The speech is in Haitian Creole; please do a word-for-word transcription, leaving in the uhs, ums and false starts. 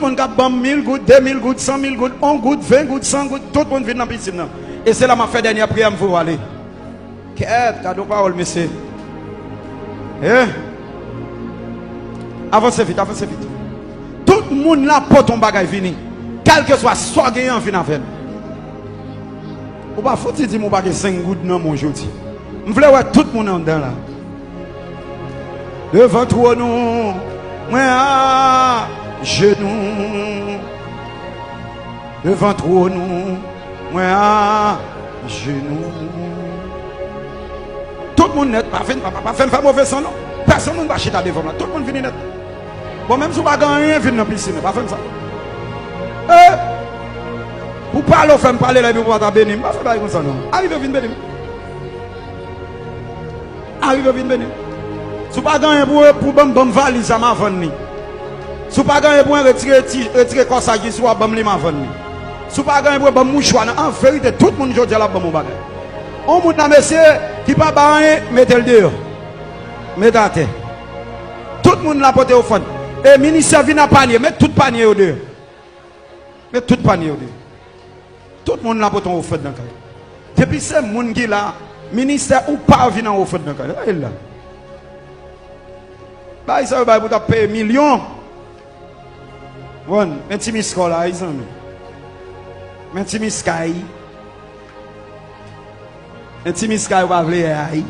moun k ap ban m mil goud, de mil goud, san mil goud, yon goud, ven goud, san goud, tout moun vin nan pisin nan. E se la m ap fè dènyè priyè m voye w ale. Kèt, gade yon pawòl, mesye. Eh? Avanse vit, avanse vit. Tout moun la pote yon bagay vini. Kèlkeswa sa w genyen an, vin avè l. Ou pa fouti di m ou pa gen senk goud nan men w jodi. M vle wè tout moun anndan la. Devan twòn ou, mwen ajenou. Devan twòn ou, mwen ajenou. Tout moun nèt, pa fè n, pa, pa, pa fè n fè move san non. Pèsonn moun pa chita devan m la. Tout moun vini nèt. Bon, menm si w pa gen anyen, vin nan pisin nan. Pa fè m sa. Eh! Pou pale w fè m pale la epi w pa ta beni m. Pa fè bagay konsa non. Arive vin beni m. Arive vin beni m. Si w pa gen anyen pou, pou ban m, ban m valiz la, m a vann li. Si w pa gen anyen pou mwen, retire ti, retire kòsaj li sou a, ban m li, m a vann li. Si w pa gen anyen pou mwen, ban m mouchwa nan. An verite, tout moun jodi a l ap ban m yon bagay. Yon moun la, mesye, ki pa bay anyen, mete l deyò. Mete atè. Tout moun la pote ofrann. E ministè vin a panye. Met tout panye yo deyò. Met tout panye yo deyò. Tout moun la pote yon ofrann nan kay. Depi se moun ki la, ministè ou pa vin an ofrann nan kay. Gade l la. Bay sa yo bay pou t ap peye milyon. Bon, men ti miskò la, wi, zanmi. Men ti miskay. Men ti miskay ou pa vle ay.